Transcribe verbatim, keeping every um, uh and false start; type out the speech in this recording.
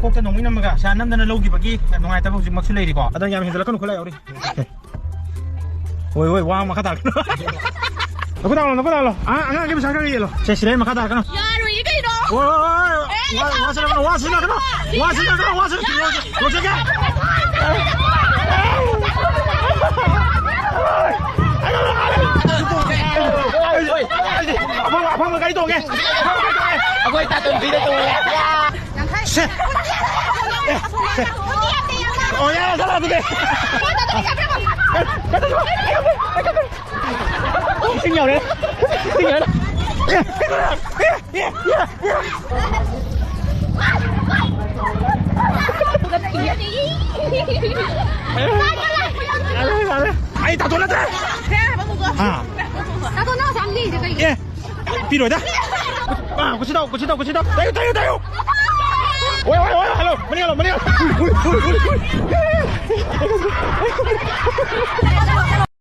ꯀꯣꯛꯇ ꯅꯣꯡꯃꯩ ꯅꯝꯃꯒ ꯄꯩꯁꯥ ꯅꯝꯗꯅ ꯂꯧꯈꯤꯕꯒꯤ ꯅꯨꯡꯉꯥꯏꯇꯕ ꯍꯧꯖꯤꯛꯃꯛꯁꯨ ꯂꯩꯔꯤꯀꯣ꯫ ꯑꯗꯣ ꯌꯥꯝ ꯍꯦꯟꯖꯜꯂꯛꯀꯅꯨ, ꯈꯨꯠꯂꯥꯏ ꯌꯥꯎꯔꯤ꯫ ꯍꯣꯏ, ꯍꯣꯏ, ꯋꯥ ꯃꯈꯥ ꯇꯥꯔꯛꯀꯅꯨ꯫ ꯅꯈꯨꯠ ꯊꯥꯡꯒꯠꯂꯣ, ꯅꯈꯨꯠ ꯊꯥꯡꯒꯠꯂꯣ꯫ ꯑꯉꯥꯡ, ꯑꯉꯥꯡꯒꯤ ꯄꯩꯁꯥ ꯈꯔ ꯌꯦꯜꯂꯣ꯫ ꯁꯦ, ꯁꯤꯗ ꯑꯩ ꯃꯈꯥ ꯇꯥꯔꯛꯀꯅꯨ꯫ ꯌꯥꯔꯣꯏꯌꯦ ꯀꯩꯅꯣ꯫ ꯍꯣꯏ, ꯍꯣꯏ, ꯍꯣꯏ, ꯍꯣꯏ꯫ ꯑꯦ, ꯋꯥ, ꯋꯥ ꯁꯤꯟꯅꯒꯅꯨ, ꯋꯥ ꯁꯤꯟꯅꯒꯅꯨ, ꯋꯥ ꯁꯤꯟꯅꯒꯅꯨ, ꯋꯥ ꯁꯤꯟꯅꯒꯅꯨ꯫ ꯂꯣꯏꯖꯒꯦ꯫ ꯑꯐꯪꯕ, ꯑꯐꯪꯕ ꯒꯥꯔꯤ ꯇꯣꯡꯉꯦ꯫ ꯑꯐꯪꯕ ꯒꯥꯔꯤ ꯇꯣꯡꯉꯦ꯫ ꯑꯩꯈꯣꯏ ꯇꯥꯇꯣꯟ ꯐ꯭ꯔꯤꯗ ꯇꯣꯡꯉꯦ꯫ ꯁꯦ꯫ ꯑꯦ, ꯁꯦ꯫ ꯑꯣ, ꯌꯥꯔꯦ, ꯆꯠꯂꯣ ꯑꯗꯨꯗꯤ꯫ ꯏꯁꯤꯡ ꯌꯥꯎꯔꯦ꯫ ꯏꯁꯤꯡ ꯌꯥꯎꯔꯦ꯫ ꯑꯦ, ꯑꯦ, ꯑꯦ, ꯑꯦ, ꯑꯦ꯫ ꯌꯥꯔꯦ, ꯌꯥꯔꯦ꯫ ꯑꯩ ꯇꯥꯇꯣꯟ ꯅꯠꯇ꯭ꯔꯦ꯫ ꯑꯥ꯫ ꯇꯥꯇꯣꯟ, ꯅꯪ ꯉꯁꯥꯏ ꯂꯤꯔꯤꯁꯦ ꯀꯩꯒꯤꯅꯣ? ꯑꯦ, ꯄꯤꯔꯣꯏꯗ꯫ ꯑꯥ, ꯀꯨꯁꯤ ꯇꯧ, ꯀꯨꯁꯤ ꯇꯧ, ꯀꯨꯁꯤ ꯇꯧ꯫ ꯇꯥꯏꯌꯨ, ꯇꯥꯏꯌꯨ, ꯇꯥꯏꯌꯨ꯫ ꯍꯣꯏ, ꯍꯣꯏ, ꯍꯣꯏ, ꯍꯜꯂꯣ꯫ ꯃꯅꯤꯡ ꯍꯜꯂꯣ, ꯃꯅꯤꯡ ꯍꯜꯂꯣ꯫ ꯍꯨꯏ, ꯍꯨꯏ, ꯍꯨꯏ, ꯍꯨꯏ, ꯍꯨꯏ꯫